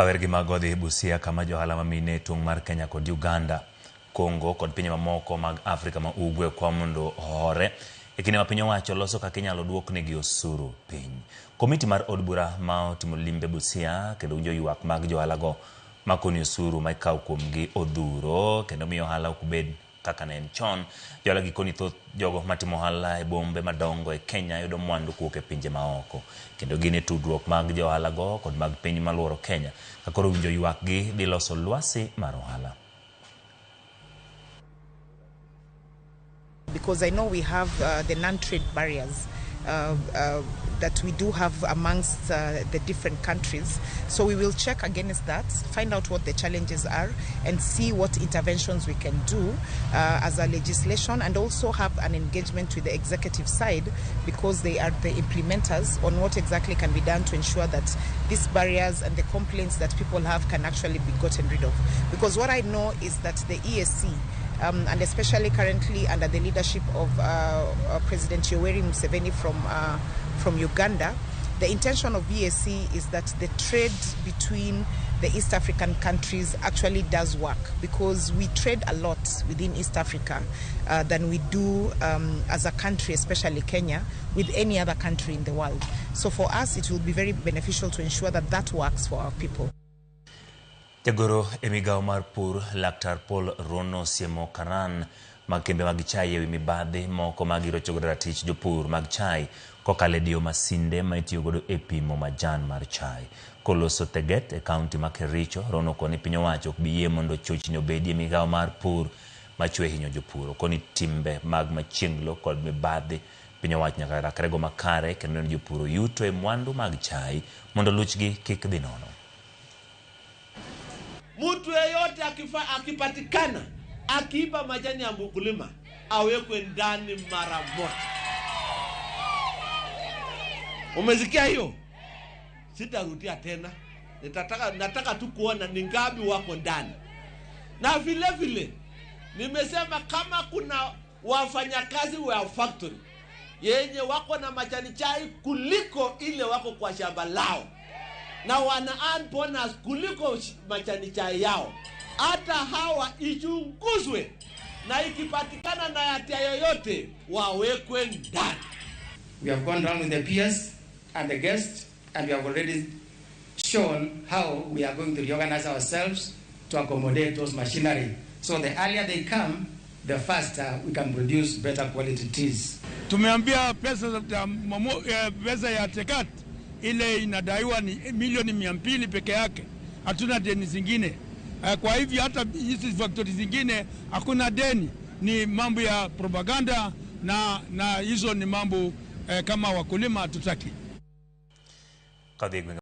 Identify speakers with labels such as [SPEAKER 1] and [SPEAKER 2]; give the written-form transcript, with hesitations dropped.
[SPEAKER 1] Kawer gi mago dhi Busia kama johala ma mine e tong' mar Kenya kod Uganda, Congo kod pinje mamoko mag Afrika ma Ugwe kwa mondo ohore e kinde ma piny owacho loso kaka inyalo duoknegi osuru piny. Komiti mar od bura ma otimo limbe Busia kendo winjo ywak mag johalago ma koni osuru ma ikawo kuomgi odhuro kendo miyo ohala ok bed kaka ne en chon. Johala gi koni thoth jogo matimo ohala e bombe madongo e Kenya yudo mwandu kowuok e pinje maoko. Kendo gin e tudruok mag johalago kod mag piny maluoro Kenya ka koro winjo ywakgi dhi loso lwasi mar ohala.
[SPEAKER 2] Because I know we have the non-trade barriers that we do have amongst the different countries. So we will check against that, find out what the challenges are, and see what interventions we can do as a legislation, and also have an engagement with the executive side, because they are the implementers, on what exactly can be done to ensure that these barriers and the complaints that people have can actually be gotten rid of. Because what I know is that the EAC, and especially currently under the leadership of President Yoweri Museveni from Uganda, the intention of EAC is that the trade between the East African countries actually does work, because we trade a lot within East Africa than we do as a country, especially Kenya, with any other country in the world. So for us, it will be very beneficial to ensure that that works for our people.
[SPEAKER 1] Jagoro e migawo mar pur Laktar Paul Rono siemo karan mag kembe mag chai ewi mibadhi moko ma girocho godo ratich jopur mag chai kokalo e diyo masinde ma itiyo godo e pimo majan mar chai. Koloso Teget e kaunti ma Kericho, Rono koni piny owacho ok bi yie mondo chochni obedi e migawo mar pur machwe hinyo jopur. Okoni timbe mag machienglo kod mibadhi piny owacho nyaka rakrego makare kendo neno jopur oyuto e mwandu mag chai mondo luchgi kik dhi nono.
[SPEAKER 3] Mtu yeyote akipatikana akiiba majani ya mkulima awekwe ndani mara moja. Umesikia hiyo? Sitarudia tena. Nataka tu kuona ni ngapi wako ndani. Na vile vile nimesema kama kuna wafanyakazi wa factory yenye wako na majani chai kuliko ile wako kwa shamba lao, na wana earn bonus kuliko majani chai yao, hata hawa ichunguzwe, na ikipatikana na hatia yoyote wawekwe ndani.
[SPEAKER 4] We have gone round with the peers and the guests, and we have already shown how we are going to reorganize ourselves to accommodate those machinery. So the earlier they come, the faster we can produce better quality teas.
[SPEAKER 5] Tumeambia pesa ya Tekat ile inadaiwa ni milioni 200 peke yake, hatuna deni zingine. Kwa hivyo hata hizi factory zingine hakuna deni, ni mambo ya propaganda na hizo ni mambo kama wakulima hatutaki.